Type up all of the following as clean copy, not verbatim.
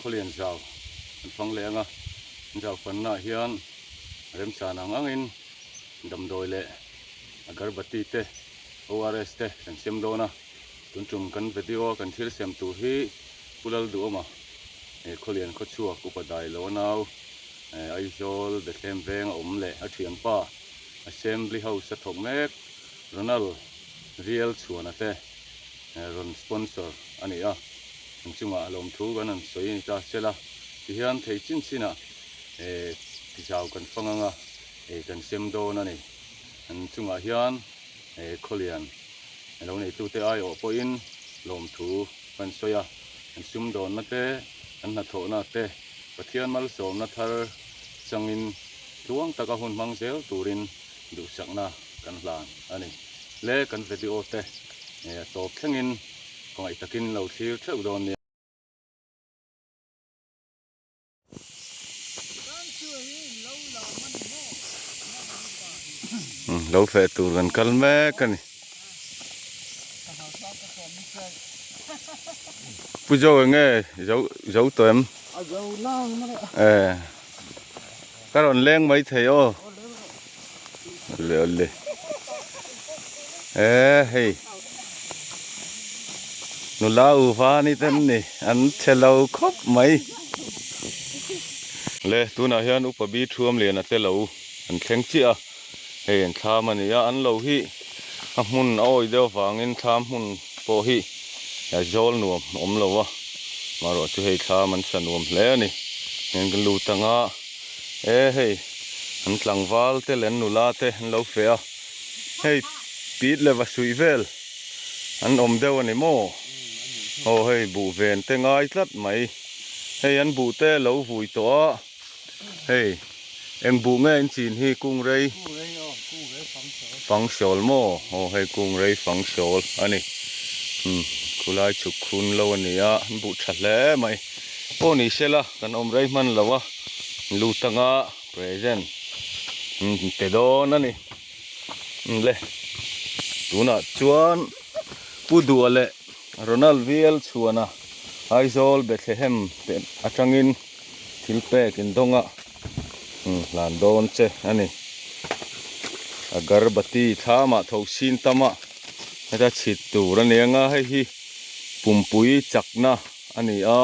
Khawlian zau an fang leh ang a, an zau fannaah hian remchan ang angin damdawi leh agarbati te ORS te kan siam dawn a, tun tum kan video a kan thil siam tur hi Pu Lalduhawma Khawlian khawchhuak Upa Dailoa nau Aizawl Bethlehem veng a awm leh a thianpa Assembly House a thawk mek Ronald Rial Chhuana te rawn sponsor a ni a, an chungah lawmthu kan han sawi a ni ta sela, tihian thei chin chinah zau kan fang anga kan sem dawn a ni. An chungah hian Khawlian lo neitute aiawh pawhin lawmthu kan sawi a, an sumdawnna te, an hnathawhna te Pathian malsawmna thar changin tluang taka hun hmang zel turin duhsakna kan hlan a ni. Le kan video te a tawp thlengin khawngaih takin lo thlir theuh dawn nia. Lo feh tur kan kal mek a ni. Pu Zo enge zo zo tawh em? E ka rawn leng mai thei aw. Awle awle e hei nula u va ni ten ni an che lo khawp mai. Le tunah hian upa bi thuam lian a te lo an thleng chiah a hei an thlam a ni a an lo hi a hmun a awi deuh avangin thlam hmun pawh hi a zawl nuam a awm lo a marawh chu hei thlam an sa nuam hle a ni heng kan lut ang a e hei an tlangval te leh an nula te an lo feh a hei pit leh va suih vel an awm deuh a ni maw aw hei buh ven te ngai tlat mai hei an buh te lo vui tawh a. Hei eng buh nge in chin hi kung rei fang sawl maw aw hei kung rei fang sawl a ni umm khulai chhuk khun lo a ni a an buh tha hle mai pawh ni se la kan awm rei hman lo a lut anga present umm pe dawn a ni le tunah chuan Pu Duha leh Ronald V L Chhuana Aizawl Bethlehem te atangin thil pek in dawng a hlan dawn che a ni. Agarbati thlamah tho sin tam a heta chhit tur a ni anga hei hi pumpui chakna a ni a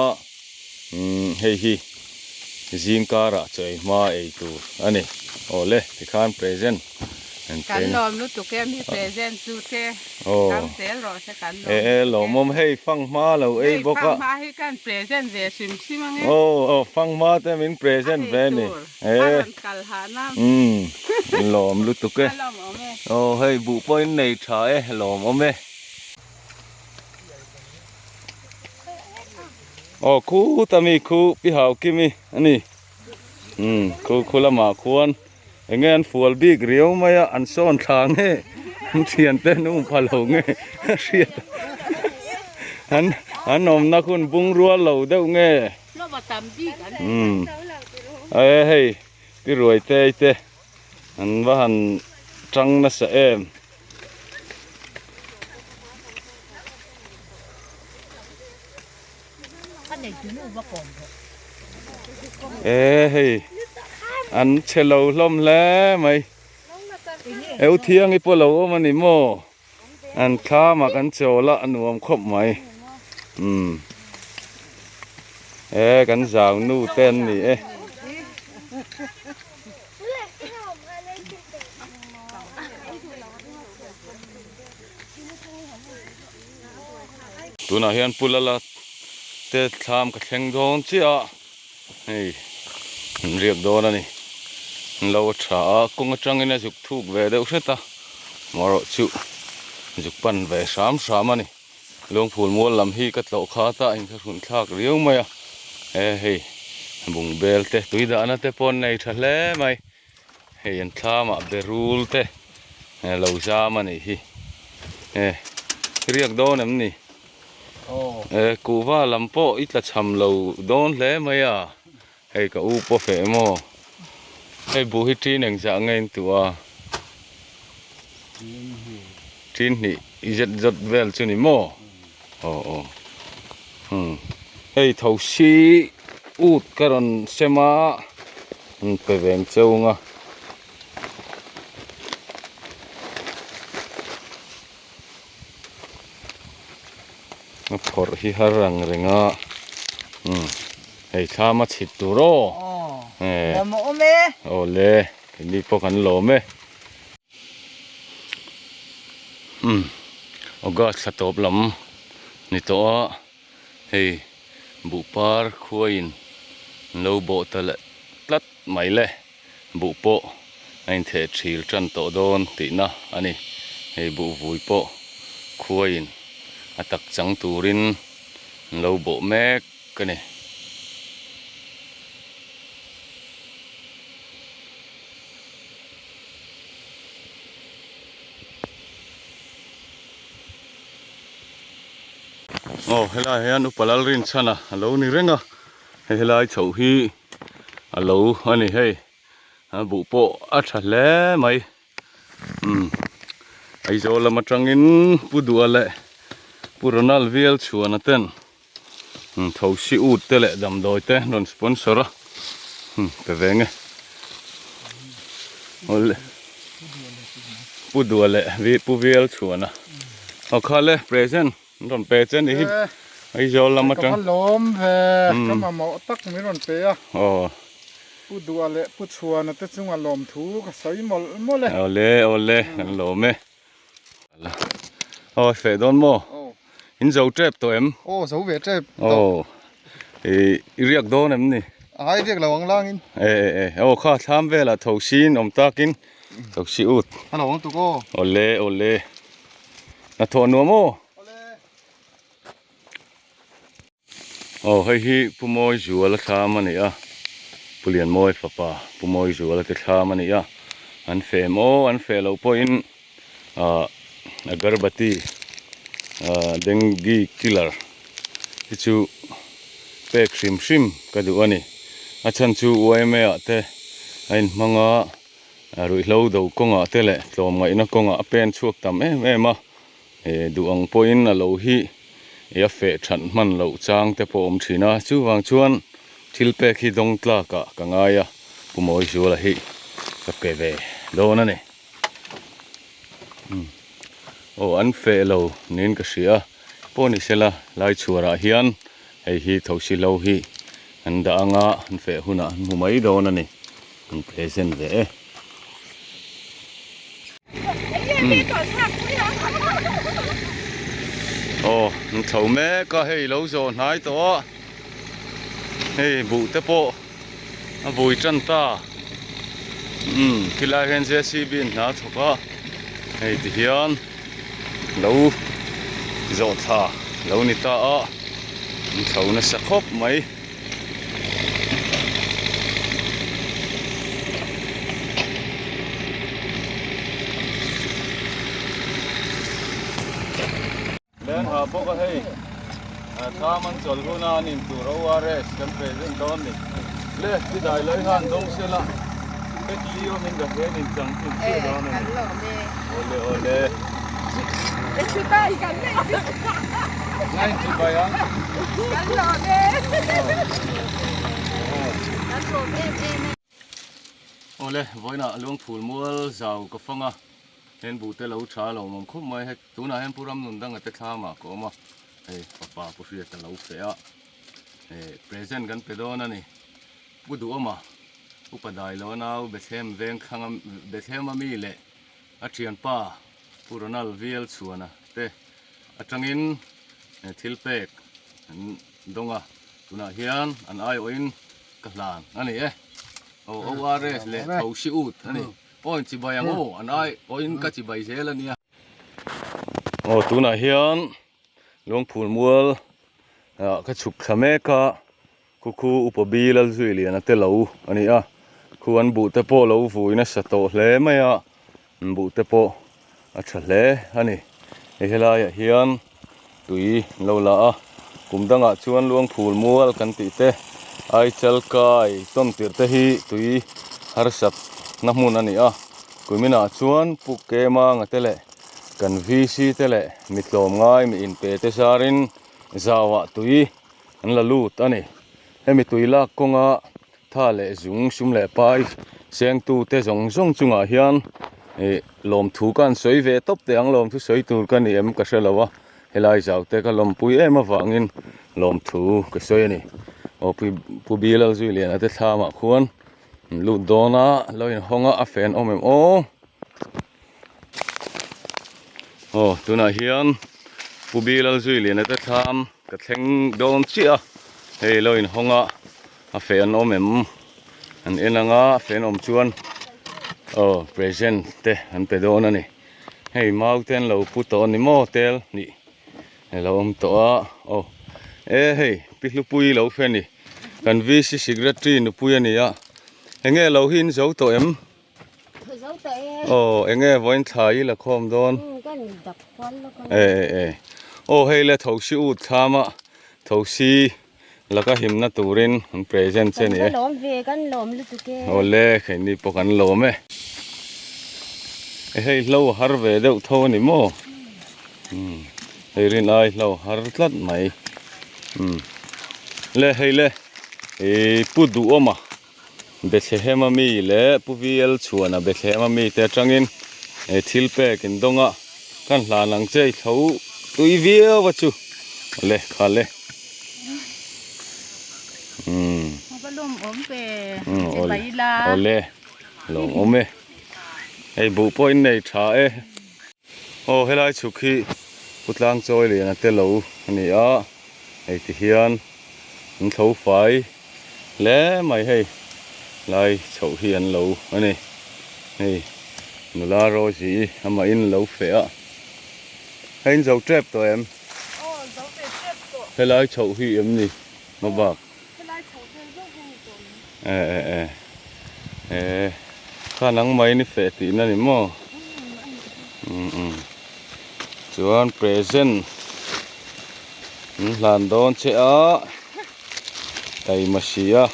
hei hi zingkarah chaw ei hma ei tur a ni. Awle tikhan present. Kan lawm lutuk em hi present chu te kam zel rawh se kan lawm e lawmawm hei fanghma lo ei bawk a hei fanghma hi kan present ve hrim hrim ange aw aw fanghma te min present ve ni e a rawn kal ha na umm lawm lutuk e aw hei buh pawh in nei tha e lawmawm e aw khu ta mi khu pi hau kimi ani umm khu khu lamah khuan Enge an fual bik riau mai a, an sawn thla nge an thian te an um pha lo nge a hriat an an awmna hun bungrua lo deuh nge umm e hei pi ruai te te an va han tang nasa em. E hei an che lo hlawm hle mai eu thiangi pawh lo awm a ni maw an thlamah kan chawl a a nuam khawp mai umm e kan zau nu te an ni e. Tunah hian Pu Lala te thlam ka thleng dawn chiah a, hei an riak dawn a ni. An lo a tha a, kawng atangin a zuk thuk ve deuh hret a, marawh chu zuk pan ve hram hram a ni. Lungphul mual lam hi ka tlawh khat a, inthlahrun thlak riau mai a, he hei bungbel te tui dahna te pawh an nei tha hle mai. Hei an thlamah berul te lo zam a nih hi e riak dawn em ni e kuhva lam pawh i tla cham lo dawn hle mai a hei ka u pawh feh maw hei buh hi ṭin engzah nge in tuh a ṭin hnih i zet zawt vel chu ni maw aw aw umm. Hei thosi ut ka rawn sem a an pe veng cheu ang a. A phawrh hi har ang reng a umm hei thlam a chhit tur aw aw le keini pawh kan lawm e umm august thla tawp lam ni tawh a hei buhpar khuaiin an lo bawh ta leh tlat mai le. Buh pawh a intheh thil tan tawh dawn tihna a ni. Hei buh vui pawh khuaiin a tak chang turin an lo bawh mek a ni. Aw helaiah hian upa Lalrinchhana a lo ni reng a, hei helai chhoh hi. A lo a ni hei a buh pawh a tha hle mai umm Aizawl lam atangin Pu Duha leh Pu Ronald Vial chhuana ten thosi ut te leh damdawi te an rawn sponsor a umm pe ve nge awle Pu Duha leh Pu Vial chhuana aw khale present. An rawn pe che ni hi Aizawl lam atang. Ka va lawm ve, ka mamawh tak min rawn pe a. Aw. Pu Duha leh Pu Chhuana te chunga lawmthu ka sawi mawlh mawlh e. Awle awle kan lawm e. Aw feh dawn maw? In zo tep tawh em? Aw zo ve tep tawh. Aw i riak dawn em ni? Ai riak lo ang langin. E e e aw kha thlam velah tho sin awm takin tho si ut. A lo ang tuk aw. Awle awle. Hnathawh nuam aw. Aw hei hi Pu Mawi Zuala thlam a ni a, Pu Lianmawi fapa Pu Mawi Zuala te thlam a ni a, an feh maw an feh loh pawhin ah agarbati ah dengue killer hi chu pek hrim hrim ka duh a ni, a chhan chu yma ah te a inhmang a. Ruihhlo do kawngah te leh tlawmngaihna kawngah a pen chhuak tam em em a, duh ang pawhin a lo hi a feh that hman loh chang te pawh a awm thin a, chuvang chuan thil pek hi dawng tlakah ka ngai a, Pu Mawizuala hi ka pe ve dawn a ni. Aw an feh lo niin ka hria a, pawh ni sela lai chhuarah hian hei hi thosi hlo hi an dah anga an feh hunah an hmu mai dawn a ni. An present ve e. Aw an chho mek a hei lo zawh hnai tawh a hei buh te pawh a vui tan ta umm khilai hian JCB in hna a chhawk a hei ti hian lo zawh thla lo ni ta a an chho nasa khawp mai. Leng ha bawk a hei thlam an chawl hun a an in tur ORS kan present dawn ni le ti dai loi han dawng sela pek li awm in ka hian in chang chin chiah dawn a ni awle awle Awle vawiinah Luangphul mual zau ka fang a heng buh te lo tha lo awm khawp mai hei tunah hian Pu Ramnun danga te thlamah ka awm a hei fapa Pu Hriata lo feh a hei present kan pe dawn a ni Pu Duhawma Upa Dailo nau Bethlehem veng thlanga Bethlehem ami leh a thianpa Pu Ronald Vial Chhuana te atangin thil pek an dawng a, tunah hian an aiawhin ka hlan a ni e. Aw ORS leh tho si ut a ni. Aw in chibai ang aw, an aiawhin ka chibai zel a nia. Aw tunah hian Luangphul mual ah ka chhuk thla mek a, khu khu Upa Bi Lalzuiliana te lo a ni a, khu an buh te pawh lo vui nasa tawh hle mai a. Buh te pawh a tha hle a ni. Hei helaiah hian tui an lo la a, kum dangah chuan luangphul mual kan tih te, aichal kai tawn tirh te hi tui harsat na hmun a ni a. Kuminah chuan Pu Kemanga te leh kan VC te leh mi tlawmngai mi inpe te zarin zauah tui. an la lut a ni. Hemi tui lak kawnga tha leh zung sum leh pai sengtu te zawng zawng chungah hian ih lawmthu ka han sawi ve tawp teh ang lawmthu sawi tur ka ni em ka hre lo a helai zau te ka lawmpui em avangin lawmthu ka sawi a ni. Aw pu pu Bilalzuiliana te thlamah khuan an lut dawn a lo inhawng a a fen awm em aw. Aw tunah hian Pu Bilalzuiliana te thlam ka thleng dawn chiah a hei lo inhawng a a feh an awm em an en ang a a feh an awm chuan aw present te an pe dawn a ni hei mau te an lo pu tawh a ni maw tel hnih a lo awm tawh a aw e hei Pi Hlupuii lo fe a ni kan VC secretary nupui a ni a enge lo hi in zo tawh em. Aw enge vawiin thla i la khawm dawn e e e aw hei le thosi ut thlam a thosi laka himna turin an present che ni e aw le keini pawh kan lawm e hei hlo a har ve deuh tho a ni maw hei rin ai hlo a har tlat mai le hei le ih pu duhawma. Bethlehem a mi leh Pu VL Chhuana Bethlehem a mi te atangin he thil pek in dawng a, kan hlan ang che i tho tui viau a chu le kha le umm awle lawmawm e hei buh pawh in nei tha e aw helai chhuk hi Pu Tlangchawi lian a te lo a ni a hei ti hian an tho fai. Hle mai hei lai chhoh hi an lo a ni hei nula Rosie i amah in lo feh a hei in zo tep tawh em aw zo ve tep tawh helai chhoh hi em ni hmabak helai chhoh vel zawk hi ni tawh mai e e e e kha nangmah in i feh tihna ni maw um um chuan present an hlan dawn che a. Taima si a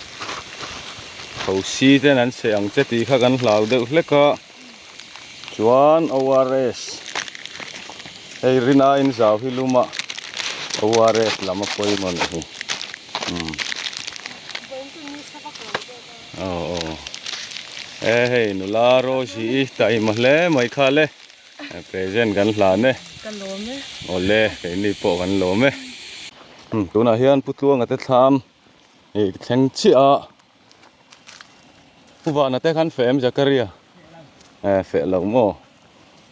thosi ten an seh ang che tih kha kan hlau deuh hlek a chuan ORS hei rin aiin zau hi lum a ORS lam a pawimawh nih hi umm aw aw e hei nula Rosie i taima hle mai kha le. Present kan hlan e. Ka lawm e. Awle keini pawh kan lawm e. Tunah hian Pu Tluanga te thlam ih thleng chiah a. Pu Vana te khan feh em Zakaria? Eh feh lo maw?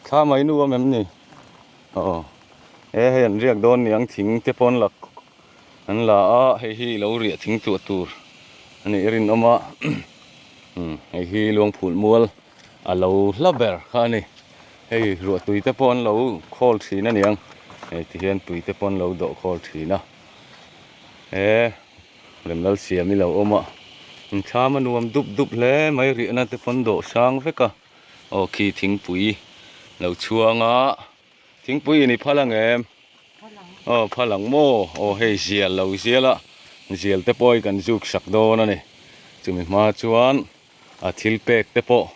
Thlam a inu awm em ni? Aw e hei an riak dawn niang thing te pawn lak an la a hei hi lo riah thing tuah tur a nih rinawm a hei hi Luangphul mual. A lo hla ber kha a ni hei ruah tui te pawh an lo khawl thin a niang hei ti hian tui te pawh an lo dawh khawl thin a he remlal siam hi lo awm a inthlam a nuam dup dup hle mai riahna te pawh an dawh sang vek a aw khi thingpui lo chhuang a thingpui in i phal ang em aw phal ang maw aw hei zial lo zial a zial te pawh hi kan zuk sak dawn a ni chumi hma chuan. A thil pek te pawh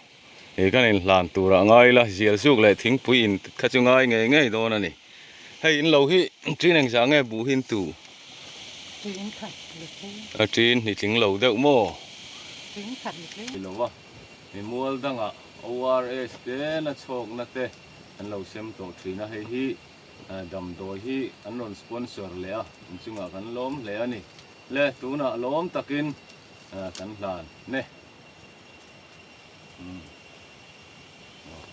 ih kan inhlan turah ngai ila zial zuk leh thingpui in kha chu ngai ngei ngei dawn a ni. Hei in lo hi ṭin engzah nge buh hi in tu? Ṭin khat letling. A ṭin hni tling lo deuh maw? Ṭin khat letling. Ni lo a, mi mual dangah ORS te na chhawkna te an lo sem tawh ṭhin a, hei hi damdawi hi an rawn sponsor leh a, inchungah kan lawm hle a ni. Le tunah lawm takin kan hlan ne umm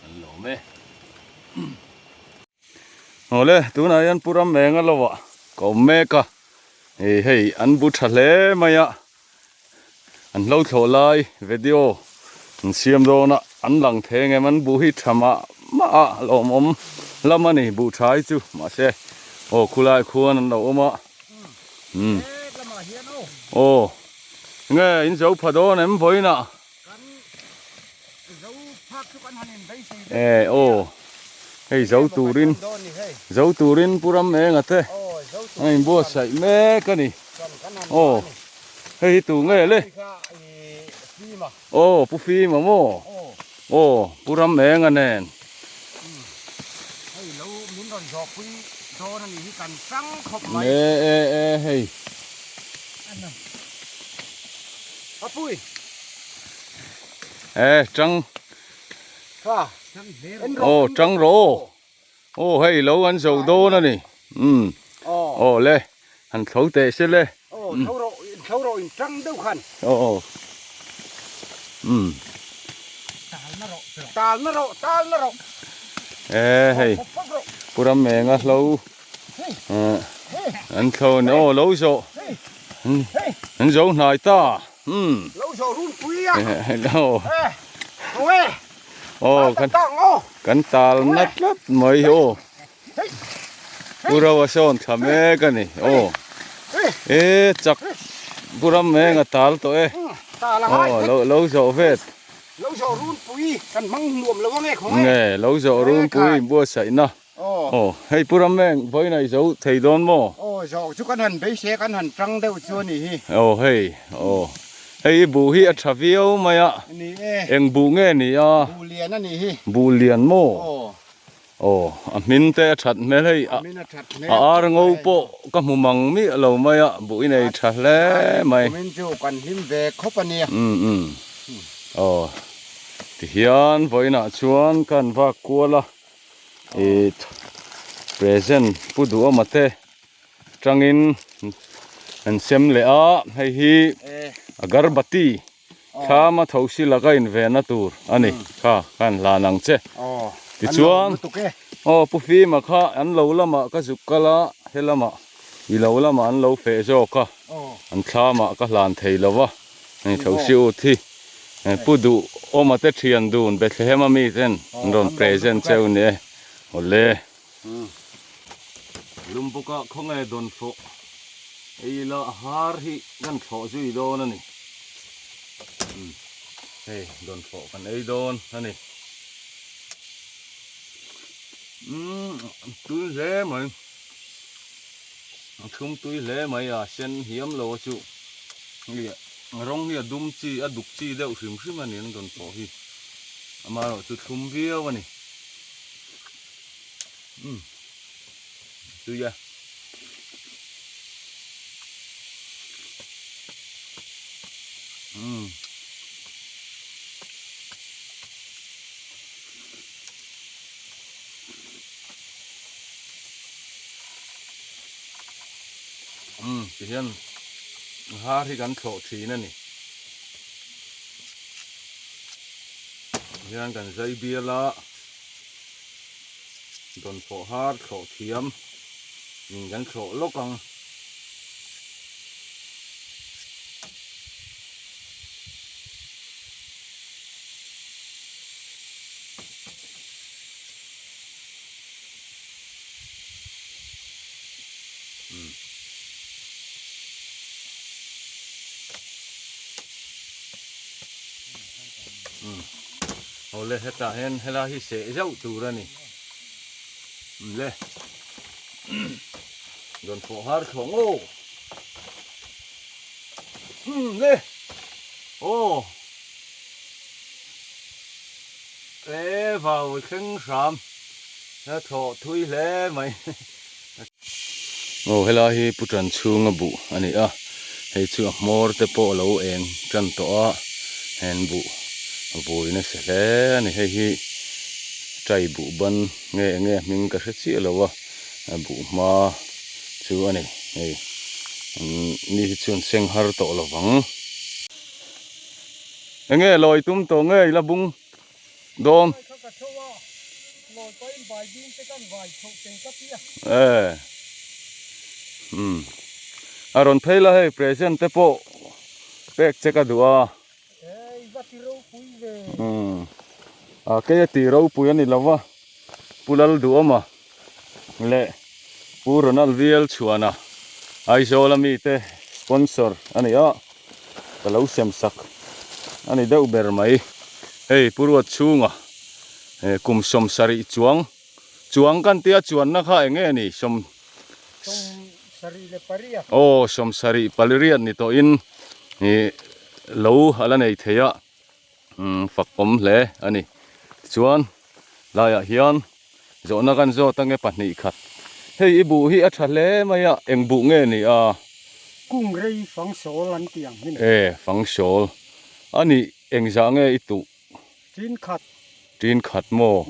kan lawm e awle tunah hian pu ram eng a lo ah ka awm mek a hei hei an bu tha hle mai a an hlo thlawh lai video an siam dawn a an lang thei ang em an buh hi tha mah mah a lawmawm lam a ni buh tha hi chu mahse aw khulai khuan an lo awm a umm aw. Nge in zo pha dawn em vawiinah? Kan zo phak chu kan han in beisei ve. Eh aw hei zo turin zo turin Pu Ram Enga te a in buatsaih mek a ni. Aw hei hi tu nge le? Aw Pu Fima maw? Aw Pu Ram Enga nen. Hei lo min rawn zawhpui dawn a nih hi kan hrang khawp mai. E e e hei. E tang aw tang rawh aw aw hei lo an zo dawn a ni umm aw le han thlo teh se le aw umm e hei pu Rammenga hlo an thlo a ni aw lo zawh an zo hnai ta. Umm. Lo zawh run pui a. Aw. Aw. Aw kan kan tal na tlat mai aw. Pu Rau a sawn thla mek a ni aw. E chak Pu Ram eng a tal tawh e. Aw lo lo zawh vet. Lo zawh run pui kan hmang nuam lo ange khawng e. Nge lo zawh run pui inbuatsaihna. Aw hei Pu Ram eng vawiin a i zo thei dawn maw? Aw zawh chu kan han beisei a kan han tang deuh chu a nih hi. Aw hei aw hei i buh hi a tha viau mai a. Ni e. Eng buh nge ni a? Buh lian a nih hi. Buh lian maw? Aw. Aw a hmin te a that hmel hei a hmin a that hmel a ar ngo pawh ka hmu mang miah lo mai a buh i nei tha hle mai. Kumin chu kan hlim ve khawp a nia. Umm umm aw tihian vawiinah chuan kan vak kual a. Ih present pu duhawma te tangin an sem leh a hei hi agarbati thlam a tho si laka invenna tur a ni kha khan hlan ang che tichuan aw pu fima kha an lo lamah ka zuk kal a helamah i lo lamah an lo feh zawk a an thlamah ka hlan thei lo va hei tho si ut hi. Pu duh awma te thian dun Bethlehem a mi ten an rawn present cheu ni e awle. Lum bawk a khawnge dawn fawh ei ila a har hi kan thlawh zui dawn a ni. Hei dawn fawh kan ei dawn a ni. Umm tui hle mai a thlum tui hle mai a sen hiam lo a chu. Rawng hi a dum chi, a duk chi deuh hrim hrim a ni an rawn pawh hi. Amaherawhchu thlum viau a ni. Umm tui a. Umm. Umm ti hian har hi kan thlawh thin a ni hian kan zai bial a dawnfawh har thlawh thiam in kan thlawh lawk ang. Awle hetah hian helai hi seh zauh tur a ni le rawn fawh har thlawh ngawk le aw e vau thleng hram. A thlawh thui hle mai. Aw helai hi pu tan chhunga buh a ni a, hei chu a hmawr te pawh a lo eng tan tawh a, hen buh a vui nasa hle a ni. Hei hi tai buh ban nge enge a hming ka hre chiah lo a, a buh hma chu a ni hei ni hi chuan seng har tawh lo vang. Enge lawi tum tawh nge i la bung. Dawn. E. Um. A rawn phei la hei present te pawh pek che ka duh a. Um. A kei a ti ropui a ni lo va. Pu Lal Duhawma leh Pu Ronald Vial chhuana Aizawl ami te sponsor a ni a, ka lo sem sak a ni deuh ber mai. Hei Pu Ruat chhunga kum 70 chuang chuang kan tia chuanna kha eng nge ni sawm aw 70 paliriat ni tawhin ih lo a la nei thei a. Umm fak awm hle a ni tichuan laiah hian zawhna kan zawt ange 2 khat hei i buh hi a tha hle mai a eng buh nge ni a. Kung rei fangsawl an tih ang hi ni. E, fangsawl. A nih engzah nge i tuh? Tin khat. Tin khat maw?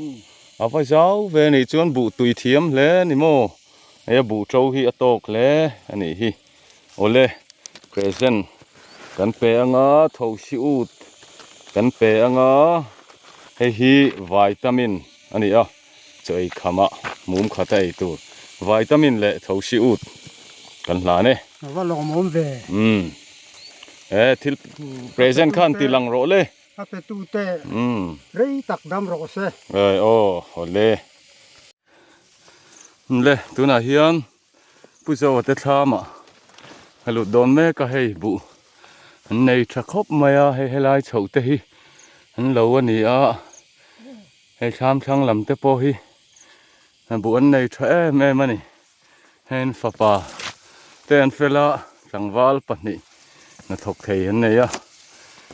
A va zau ve nih chuan buh tui thiam hle ni maw? Hei a buh to hi a tawk hle a nih hi. Awle, present kan pe anga thosi ut kan pe anga hei hi vitamin a ni a, chaw ei khamah mum khat a ei tur vitamin leh thosi ut kan hlan e. A va lawmawm ve. Umm. He thil present khan ti lang rawh le. A petute rei tak dam rawh se. Aw awle. Le tunah hian Pu Zoa te thlamah a lut dawn mek a hei buh an nei tha khawp mai a hei helai chhoh te hi an lo a ni a hei thlam thlang lam te pawh hi buh an nei tha em em a ni heng fapa te an fel a tlangval pahnih hnathawk thei an nei a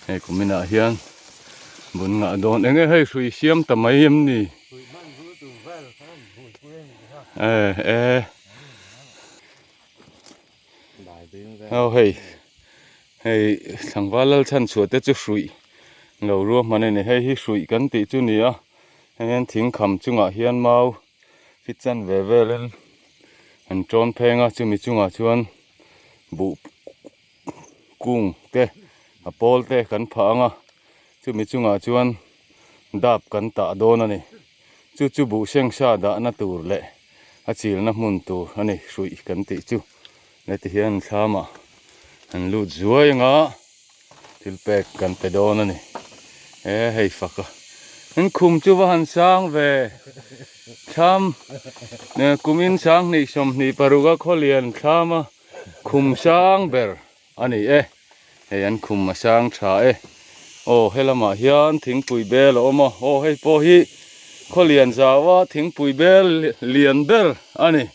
hei kuminah hian bun ngah dawn eng nge hei hrui siam ta mai em ni e e aw hei hei tlangval lal chhan chhuah te chu hrui lo ruahman a ni hei hi hrui kan tih chu a ni a hei hian thing kham chungah hian mau fit chan ve velin an tawn pheng a chumi chungah chuan buh kung te a pawl te kan phah ang a chumi chungah chuan dap kan tah dawn a ni chu chu buh seng sa dahna tur leh a chilna hmun tur a ni hruih kan tih chu heti hian thlamah an lut zuai ang a thil pek kan pe dawn a ni e hei fak a an khum chu va han sang ve thlam kumin sanghnih sawmhnih paruk a khawlian thlam a khum sang ber a ni e hei an khum a sang tha e aw helamah hian thingpui bel a awm a aw hei pawh hi khawlian zau a thingpui bel lian ber a ni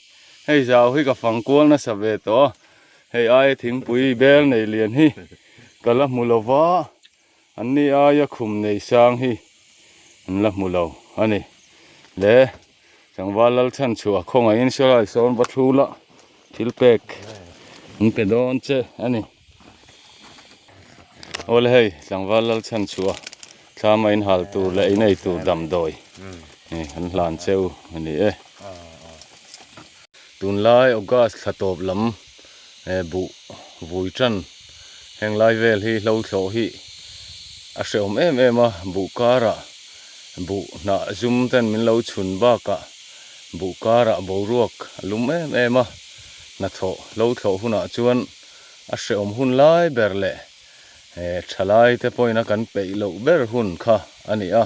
hei zau hi ka fang kual nasa ve tawh a. Hei aia thingpui bel nei lian hi ka la hmu lo va, an ni aia khum nei sang hi an la hmu lo a ni. Le tlangval lal chhan chhuah khawngaihin saw lai sawn va thu la thil pek an pe dawn che a ni. Awle hei tlangval lal chhan chhuah thlam a inhal tur leh inei tur damdawi an hlan cheu a ni e. Tunlai August thla tawp lam eh buh vui tan heng lai vel hi hlo thlawh hi a hrehawm em em a buh karah buh hnah zum ten min lo chhun bakah buh karah boruak a lum em em a hnathawh hlo thlawh hunah chuan a hrehawm hun lai ber leh eh thalai te pawhin a kan peih loh ber hun kha a ni a.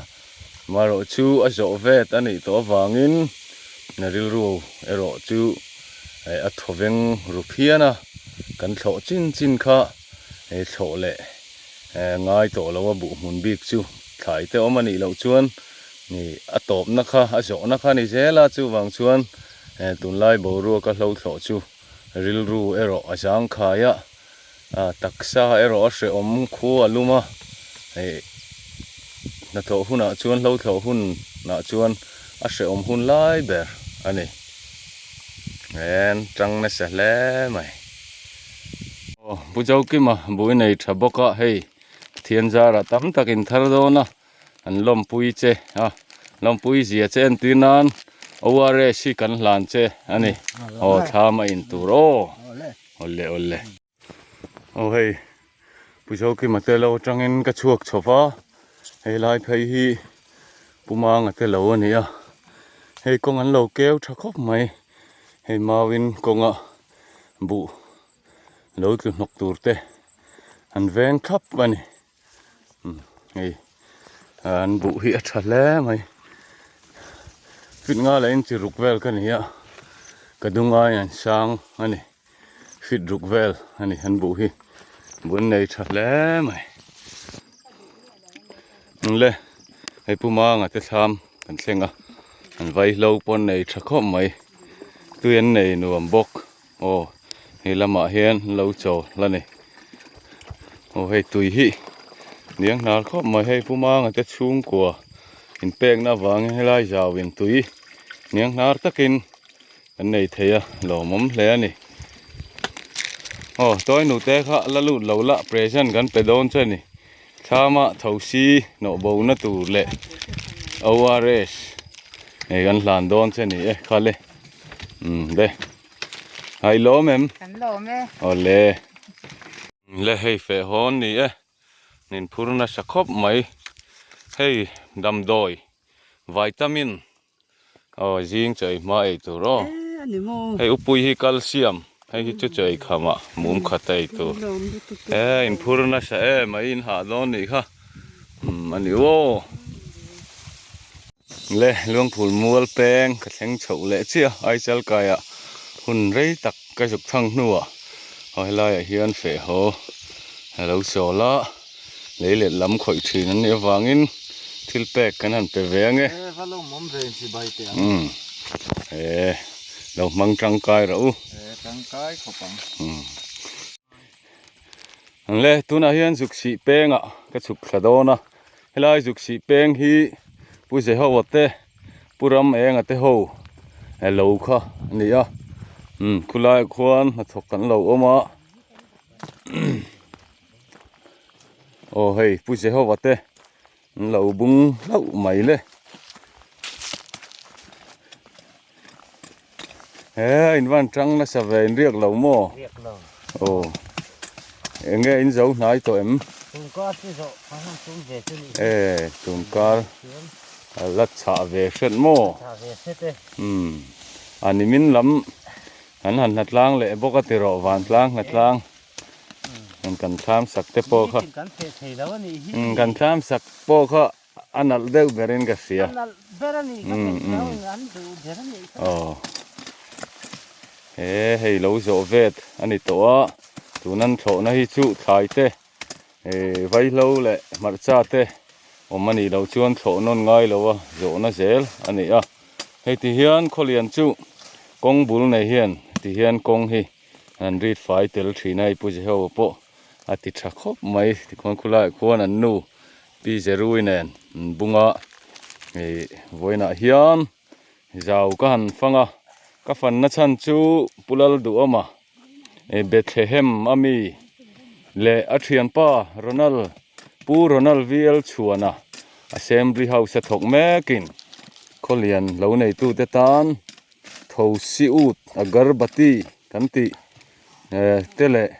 Marawh chu a zawh vet a nih tawh avangin na rilru erawh chu a thaw veng ru phian a, kan thlawh chin chin kha he thlawh leh ngai tawh lo a buh hmun bik chu thlai te awm a nih loh chuan a tawpna kha a zawhna kha a ni zel a, chuvang chuan tunlai boruaka hlo thlawh chu rilru erawh a zangkhai a. Taksa erawh a hrehawm khu a lum a, hei hnathawh hunah chuan hlo thlawh hunah chuan a hrehawm hun lai ber a ni. En tang nasa hle mai. Aw Pu Jokima bui nei tha bawk a hei Pathian zarah tam tak in thar dawn a an lawmpui che a lawmpui zia che entir nan ORS hi kan hlan che a ni. Aw thlam a in tur aw. Awle awle. Aw hei Pu Zokima te lo atangin ka chhuak chho va, hei lai phei hi Pu Manga te lo a ni a, hei kawng an lo keu tha khawp mai, hei mauin kawnga buh lo tlu hnawk tur te an veng thlap a ni. Hei an buh hi a tha hle mai fit nga leh inchi ruk vel ka ni a ka dung aiin an sang a ni fit ruk vel a ni an buh hi buh an nei tha hle mai le hei pu manga te thlam kan thleng a an vaihlo pawh an nei tha khawp mai tui an nei nuam bawk. Aw he lamah hian an lo chaw la ni aw hei tui hi niang hnar khawp mai hei Pu Manga te chhungkua inpekna avangin helai zauin tui niang hnar takin an nei thei a lawmawm hle a ni. Aw tawi nute kha la lut lo la present kan pe dawn che ni. Thlama thosi nawh bo na tur leh ORS hei kan hlan dawn che ni e kha le umm le hai lawm em? Kan lawm e. Aw le. Le hei feh hawn ni e nin phur nasa khawp mai hei damdawi vitamin Aw zing chaw ei hma ei tur aw. Hei upui hi calcium hei hi chu chaw ei kham ah mum khat a ei tur. E in phur nasa em a in hah dawn nih kha umm a ni aw. Le Luangphul mual peng ka thleng chhoh leh chiah a Aichal kaiah hun rei tak ka zuk thang hnuah aw helaiah hian feh haw a lo chawl a. Lei let lam khawih thin an nih avangin thil pek kan han pe ve ange. E va lo mawm ve insi bai teh ang. Umm e lo hmang tangkai rawh u. E tangkai khawp ang. Umm le tunah hian zuk sih pengah ka chhuk thla dawn a helai zuk sih peng hi Pu Jehoa te Pu Ram Enga te ho lo kha a ni a umm khulaiah khuan hnathawk kan lo awm a. Aw hei Pu Jehova te an lo bung hlauh mai le. He in van tang nasa ve in riak lo maw? Riak lo. Aw eng nge in zo hnai tawh em? Tunkar chu zawh ka han tum ve chu ni. E tunkar a la chhah ve hret maw? Chhah ve hret e. Umm a nimin lam an han hnatlang leh bawk a ti rawh vantlang hnatlang. Kan thlam sak te pawh kha kan theh thei lo a nih hi kan thlam sak pawh kha a nalh deuh berin ka hria a nalh ber a nih ka theh lo in an duh ber a nih kha aw he hei lo zawh vet a ni tawh a tun an thlawhna hi chu thlai te vaihlo leh hmarcha te awm a nih loh chuan thlawh nawn ngai lo a zawhna zel a ni a hei ti hian khawlian chu kawng bul nei hian ti hian kawng hi. An rit fai tel thin a, hei Pu Jehoa pawh a ti tha khawp mai tikhuan khulaiah khuan an nu Pi Zerui nen an bung a, hei vawiinah hian zau ka han fang a, ka fanna chhan chu Pu Lalduhawma Bethlehem a mi leh a thianpa Ronald Pu Ronald VL Chhuana Assembly House a thawk mekin khawlian lo neitute tan Thosi ut agarbati kan tih eh te leh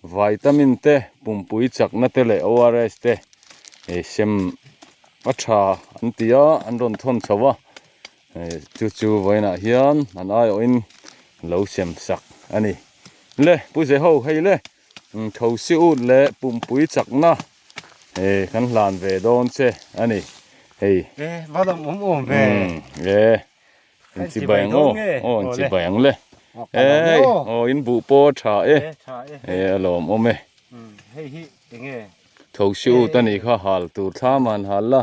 vitamin te pumpui chakna te leh ORS te eh sem a tha an ti a an rawn thawn chho a eh chu chu vawiinah hian an aiawhin lo sem sak a ni le pu ze ho hei le thosi ut leh pumpui chakna eh kan hlan ve dawn che a ni hei eh va lawm awm awm ve eh. In chi bai ang aw aw in chi bai ang le ei aw in buh pawh a tha e e a lawm awm e tho si ut a nih kha hal tur thlam a han hal la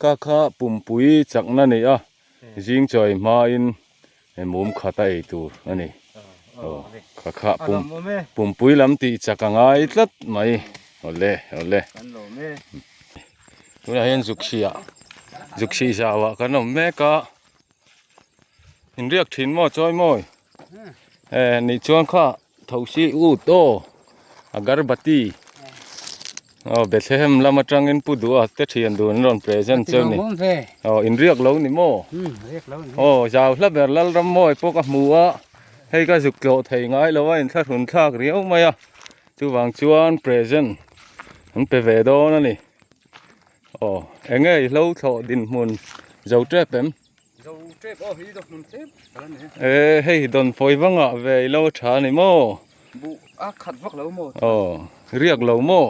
kha kha pumpui chakna a ni a zing chawi hmain mum khat a ei tur a ni aw kha kha pum pumpui lam tih chak a ngai tlat mai awle awle. Tunah hian zuk hriah zuk hrih zauah kan awm mek a inriak thin maw chawi mawi eh nih chuan kha thosi ut aw agarbati aw Bethlehem lam atangin pu duh a te thian dun an rawn present cheu ni aw inriak lo ni maw aw zau hla ber Lalram mawi pawh ka hmu a hei ka zuk tlawh thei ngai lo a inthlahrun thlak riau mai a. Chuvang chuan present an pe ve dawn a ni. Aw eng nge i hlo thlawh dinhmun zo tep em? Zo tep aw hi do hmun tlem ka la nei. E hei dawn fawi vangah ve i lo tha a ni maw? Buh a khat vak lo maw? Aw riak lo maw?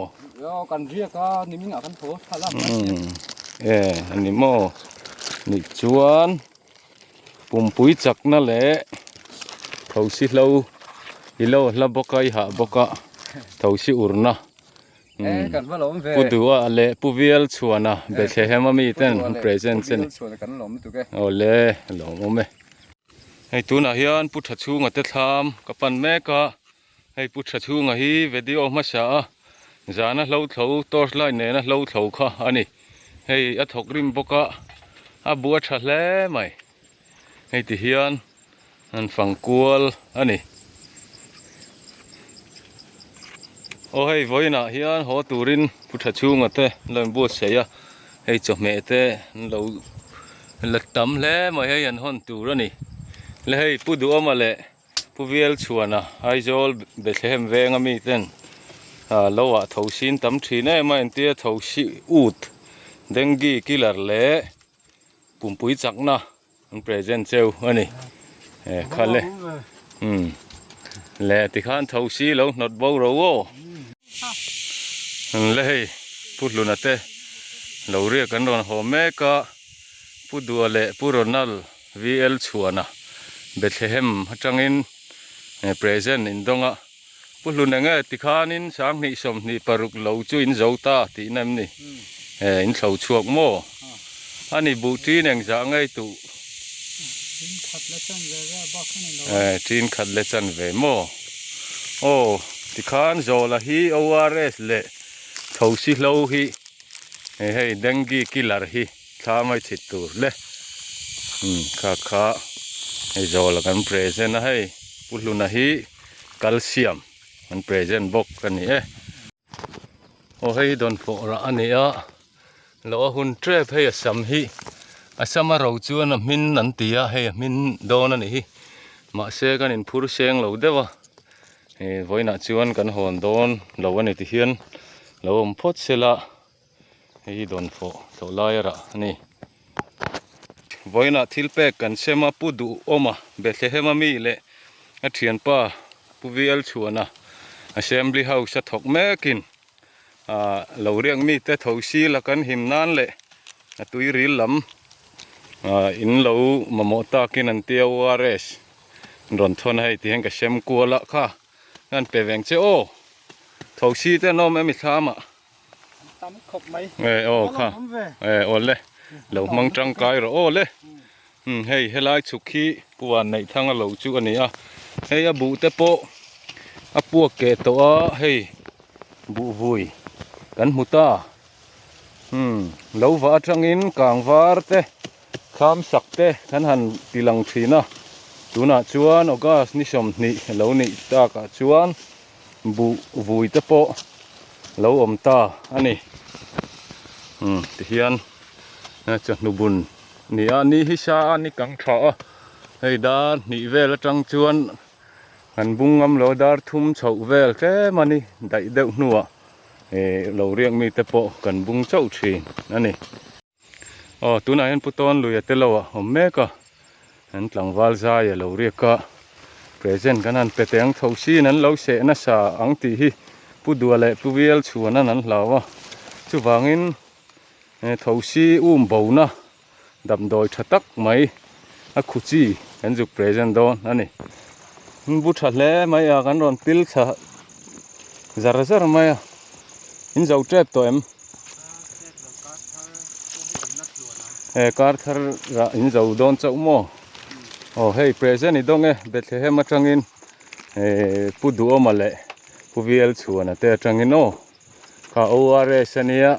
Aw kan riak a nimingah kan thaw tha la. E a ni maw? Nih chuan. Pumpui chakna leh thosi hlo i lo hla bawk a i hah bawk a thosi urna pu duha leh pu vial chhuana Bethlehem a mi ten an present che ni awle lawmawm e hei tunah hian pu tha chhunga te thlam ka pan mek a hei pu tha chhunga hi video hmasa a zana hlo thlo torch light nena hlo thlo kha a ni. Hei a thawk rim bawk a a bu a tha hle mai hei ti hian an fang kual a ni. Aw hei vawiinah hian haw turin pu tha chhunga te an lo inbuatsaih a, hei chawhmeh te an lo la tam hle mai hei an hawn tur a ni. Le hei Pu Duhawma leh Pu Vialchhuana Aizawl Bethlehem venga mi ten ah lo ah tho sin tam thin em a entir tho si ut dengue killer leh pumpui chakna an present cheu a ni eh kha le umm le tikhan tho si lo hnawt bo ro aw le hei Pu Hluna te lo riak an rawn haw mek a Pu Dua leh Pu Ronald VL Chhuana Bethlehem atangin present in dawng a Pu Hluna nge tikhanin 20 26 lo chu in zo ta tihna em ni eh in thlo chhuak maw ani buh tin engzah ngei tuh eh tin khat le chan ve maw aw tikhan zawla hi ORS leh thosi hlo hi hei dengue killer hi. Thla mai chhit tur le umm kha kha hei zawl kan present a hei Pu Hluna hi calcium an present bawk a ni e. Aw hei hi dawnfawh rah a ni a lo a hun tep hei a sam hi a sam a ro chuan a hmin an ti a hei a hmin dawn a nih hi mahse kan inphur seng lo deuh a ih vawiinah chuan kan hawn dawn lo a ni tihian lo awm phawt sela. Hei hi dawnfawh thlawh lai a rah a ni. Vawiinah thil pek kan sem a, Pu Duhawma Bethlehem a mi leh a thianpa Pu VL Chhuana Assembly House a thawk mekin ah lo riak mite tho sila kan him nan leh a tui ril lam ah in lo mamawh takin an tia ORS rawn thawn a hei ti hian ka sem kual a kha an pe veng che aw tho si te an awm em i thlam ah. Tam khawp mai. E aw kha. E aw le. Lo hmang tangkai rawh aw le. Um hei helai chhuk hi puan neih thang a lo chu a ni a. Hei a buh te pawh a puak keh tawh a hei buh vui kan hmu ta. Um lo vah atangin kang var te thlam sak te kan han ti lang thin a. Tunah chuan August ni 20 lo nih takah chuan buh vui te pawh lo awm ta a ni umm tihian chawhnu bun a ni a ni hi sa a ni kang tha a hei dar hnih vel atang chuan an bung ngam lo dar thum chhoh vel tlem a ni daih deuh hnuah ih lo riak mi te pawh kan bung chauh thin a ni. Aw tunah hian Pu Tawn lui a tel lo a awm mek a an tlangval zai a lo riak a present kan han pe teh ang tho sin an lo seh nasa ang tih hi Pu Dua leh Pu Vial chhuan an an hlau a chuvangin thosi um bona damdawi tha tak mai a khu chi kan zuk present dawn a ni bu tha hle mai a kan rawn pil thla zar zar mai a in zo tep tawh em. He kar thar rah in zo dawn chauh maw aw hei present i dawng e Bethlehem atangin eh Pu Duhawma leh Pu Vialchhuana te atangin aw kha ORS ania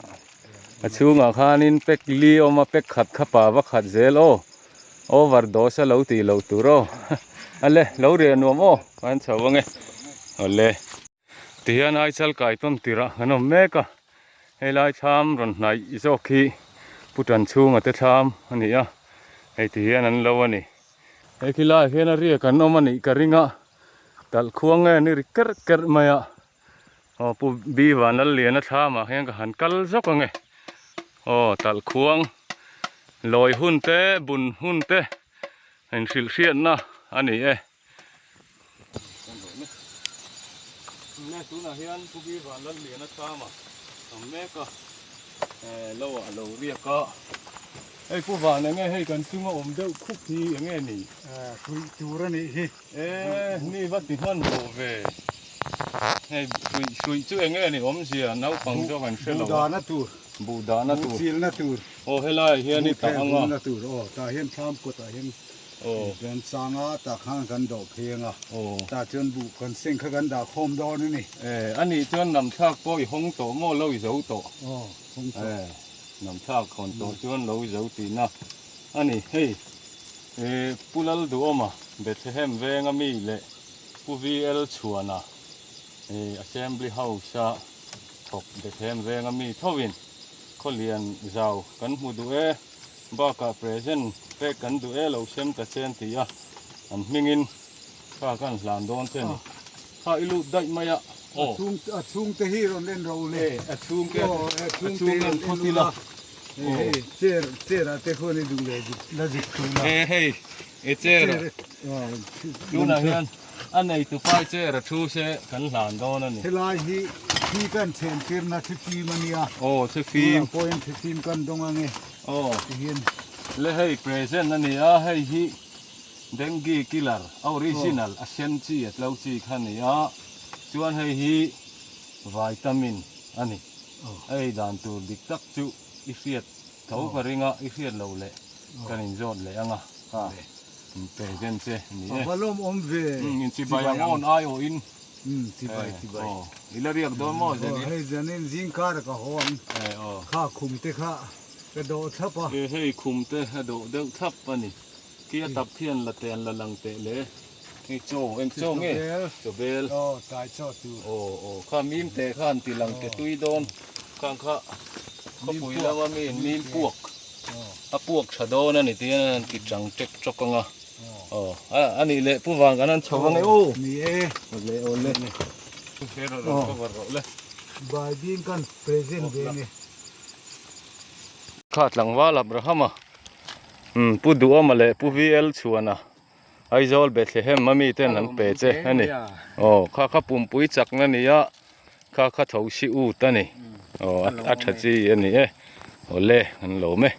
a chhungah khanin pack li a awm a pack khat kha pa va khat zel aw overdose a lo tih loh tur aw ale lo riah nuam aw kan chho ange awle. Tihian Aichal kai tawn tirh ah kan awm mek a, helai thlam rawn hnaih zawk hi Pu Tan chhunga te thlam a ni a, hei tihian an lo a ni. He khilaiah hian a riak an awm a nih ka ring a, talh khuang nge an ri kerh kerh mai a, aw Pu Bi Vanlalliana thlamah hian ka han kal zawk ang e, aw talh khuang lawi hun te bun hun te inhrilhhriatna a ni e. Nge tunah hian Pu Bi Vanlalliana thlama awm mek a eh lo ah lo riak a hei Pu Van enge hei kan chunga awm deuh khup hi enge ni eh hruih tur a nih hi eh ni va ti hman lo ve hei hruih hruih chu enge ni awmzia naupang zawk an hre lo a buh dahna tur buh dahna tur buh chilna tur aw helaiah hian i tah ang a tur aw tah hian thlam kawtah hian Kan chang a, tah khan kan dawh phei ang a, tah chuan buh kan seng kha kan dah khawm dawn a ni. E, a nih chuan namthlak pawh i hawng tawh maw lo i zo tawh? Aw, hawng tawh. E, namthlak hawn tawh chuan lo i zo tihna a ni. Hei, e, Pu Lalduhawma, Bethlehem venga mi leh Pu VL Chhuana. Ih Assembly House a thawk Bethlehem venga mi tho in khawlian zau kan hmu duh e, bakah present pek kan duh e lo sem ta che an ti a, an hmingin kha kan hlan dawn che a ni. Kha i lut daih mai a, aw. A chhungte hi rawn en ro le. A chhungte a chhung en phawt ila. Hei chair chair ah te khuan i duh leh la zik thung la. E hei e chair tunah hian a neitu pai chair a thu se kan hlan dawn a ni. Helai hi thi kan chhen tirna thifim a nia. Aw thifim. Tunah pawhin thifim kan dawng ange. Aw. Tihian. Le hei present a ni a hei hi dengue killer original a sen chi a tlo chi kha a ni a chuan hei hi vitamin a ni. A ei dan tur dik tak chu i hriat tho ka ring a, i hriat loh leh kan inzawt leh ang a, kha present che ni e. A va lawm awm ve. Umm chibai ang awn ai awh in. Umm chibai chibai. Aw i la riak dawn maw Zani? Aw hei Zanin zing kar ka haw ang. Aw. Kha khum te kha ka dawh thlap a. E hei khum te a dawh deuh thlap a ni. Khi a tap khian la te an la lang teh le. Hei chaw eng chaw nge? Chaw bel. Aw tlai chaw tur. Aw aw kha mim te kha an ti lang te tui dawn. Khang kha khawpui lama mi in mim puak a puak tha dawn a ni tiin an ti chang tek chawk ang a. Aw a nih leh pu vang kan han chho ang e aw. Ni e. Awle awle. He rawn rawn cover rawh le. Bai bing kan present ve nge. Kha tlangval Abraham-a umm Pu Duhawma leh Pu VL Chhuana Aizawl Bethlehem a miten an pe che a ni. Aw kha kha pumpui chakna ni a, kha kha tho si ut a ni. Aw a tha chi a ni e. Awle an lawm e.